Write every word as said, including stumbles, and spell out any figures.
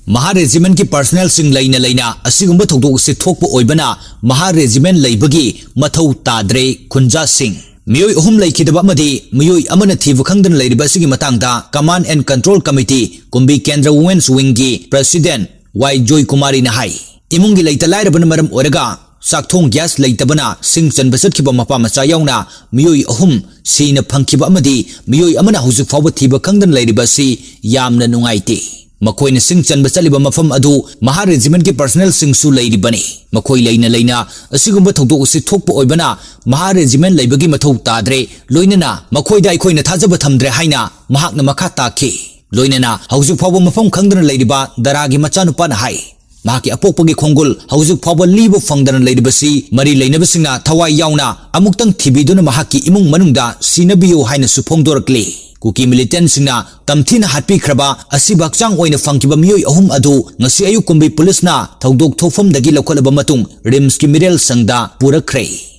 ꯃꯍꯥ ꯔꯦꯖꯤꯃꯦꯟꯠꯀꯤ ꯄꯔꯁꯅꯦꯜꯁꯤꯡ ꯂꯩꯅ ꯂꯩꯅ ꯑꯁꯤꯒꯨꯝꯕ ꯊꯧꯗꯣꯛ ꯑꯁꯤ ꯊꯣꯛꯄ ꯑꯣꯏꯕꯅ ꯃꯍꯥ ꯔꯦꯖꯤꯃꯦꯟꯠ ꯂꯩꯕꯒꯤ ꯃꯊꯧ ꯇꯥꯗ꯭ꯔꯦ꯫ ꯈꯨꯟꯖꯥꯁꯤꯡ, ꯃꯤꯑꯣꯏ ꯑꯍꯨꯝ ꯂꯩꯈꯤꯗꯕ ꯑꯃꯗꯤ ꯃꯤꯑꯣꯏ ꯑꯃꯅ ꯊꯤꯕ ꯈꯪꯗꯅ ꯂꯩꯔꯤꯕ ꯑꯁꯤꯒꯤ ꯃꯇꯥꯡꯗ Command and Control Committee ꯀꯨꯝꯕꯤ ꯀꯦꯟꯗ꯭ꯔ Women's Wingꯒꯤ President ꯋꯥꯏ ꯖꯣꯏꯀꯨꯃꯥꯔꯤꯅ ꯍꯥꯏ, ꯏꯃꯨꯡꯒꯤ ꯂꯩꯇ ꯂꯥꯏꯔꯕꯅ ꯃꯔꯝ ꯑꯣꯏꯔꯒ ꯆꯥꯛꯊꯣꯡ ꯒ꯭ꯌꯥꯁ ꯂꯩꯇꯕꯅ ꯁꯤꯡ ꯆꯟꯕ ꯆꯠꯈꯤꯕ ꯃꯄꯥ ꯃꯆꯥ ꯌꯥꯎꯅ ꯃꯤꯑꯣꯏ ꯑꯍꯨꯝ ꯁꯤꯅ ꯐꯪꯈꯤꯕ ꯑꯃꯗꯤ ꯃꯤꯑꯣꯏ ꯑꯃꯅ ꯍꯧꯖꯤꯛ ꯐꯥꯎꯕ ꯊꯤꯕ ꯈꯪꯗꯅ ꯂꯩꯔꯤꯕ ꯑꯁꯤ ꯌꯥꯝꯅ ꯅꯨꯡꯉꯥꯏꯇꯦ꯫ ꯃꯈꯣꯏꯅ ꯁꯤꯡ ꯆꯟꯕ ꯆꯠꯂꯤꯕ ꯃꯐꯝ ꯑꯗꯨ ꯃꯍꯥ ꯔꯦꯖꯤꯃꯦꯟꯠꯀꯤ ꯄꯔꯁꯅꯦꯜꯁꯤꯡꯁꯨ ꯂꯩꯔꯤꯕꯅꯤ꯫ ꯃꯈꯣꯏ ꯂꯩꯅ ꯂꯩꯅ ꯑꯁꯤꯒꯨꯝꯕ ꯊꯧꯗꯣꯛ ꯑꯁꯤ ꯊꯣꯛꯄ ꯑꯣꯏꯕꯅ ꯃꯍꯥ ꯔꯦꯖꯤꯃꯦꯟꯠ ꯂꯩꯕꯒꯤ ꯃꯊꯧ ꯇꯥꯗ꯭ꯔꯦ꯫ ꯂꯣꯏꯅꯅ ꯃꯈꯣꯏꯗ ꯑꯩꯈꯣꯏꯅ ꯊꯥꯖꯕ ꯊꯝꯗ꯭ꯔꯦ ꯍꯥꯏꯅ ꯃꯍꯥꯛꯅ ꯃꯈꯥ ꯇꯥꯈꯤ꯫ ꯂꯣꯏꯅꯅ ꯍꯧꯖꯤꯛ ꯐꯥꯎꯕ ꯃꯐꯝ ꯈꯪꯗꯅ ꯂꯩꯔꯤꯕ ꯗꯔꯥꯒꯤ ꯃꯆꯥꯅꯨꯄꯥꯅ ꯍꯥꯏ, ꯃꯍꯥꯛꯀꯤ ꯑꯄꯣꯛꯄꯒꯤ ꯈꯣꯡꯒꯨꯜ ꯍꯧꯖꯤꯛ ꯐꯥꯎꯕ ꯂꯤꯕ ꯐꯪꯗꯅ ꯂꯩꯔꯤꯕꯁꯤ ꯃꯔꯤ ꯂꯩꯅꯕꯁꯤꯡꯅ ꯊꯋꯥꯏ ꯌꯥꯎꯅ ꯑꯃꯨꯛꯇꯪ ꯊꯤꯕꯤꯗꯨꯅ ꯃꯍꯥꯛꯀꯤ ꯏꯃꯨꯡ ꯃꯅꯨꯡꯗ ꯁꯤꯟꯅꯕꯤꯌꯨ ꯍꯥꯏꯅꯁꯨ ꯐꯣꯡꯗꯣꯔꯛꯂꯤ꯫ ꯀꯨꯀꯤ ꯃꯤꯂꯤꯇꯦꯟꯠꯁꯤꯡꯅ ꯇꯝꯊꯤꯅ ꯍꯥꯠꯄꯤꯈ꯭ꯔꯕ ꯑꯁꯤꯕ ꯍꯛꯆꯥꯡ ꯑꯣꯏꯅ ꯐꯪꯈꯤꯕ ꯃꯤꯑꯣꯏ ꯑꯍꯨꯝ ꯑꯗꯨ ꯉꯁꯤ ꯑꯌꯨꯛ ꯀꯨꯝꯕꯤ ꯄꯨꯂꯤꯁꯅ ꯊꯧꯗꯣꯛ ꯊꯣꯛꯐꯝꯗꯒꯤ ꯂꯧꯈꯠꯂꯕ ꯃꯇꯨꯡ ꯔꯤꯝꯁꯀꯤ ꯃꯤꯔꯦꯜ ꯁꯪꯗ ꯄꯨꯔꯛꯈ꯭ꯔꯦ꯫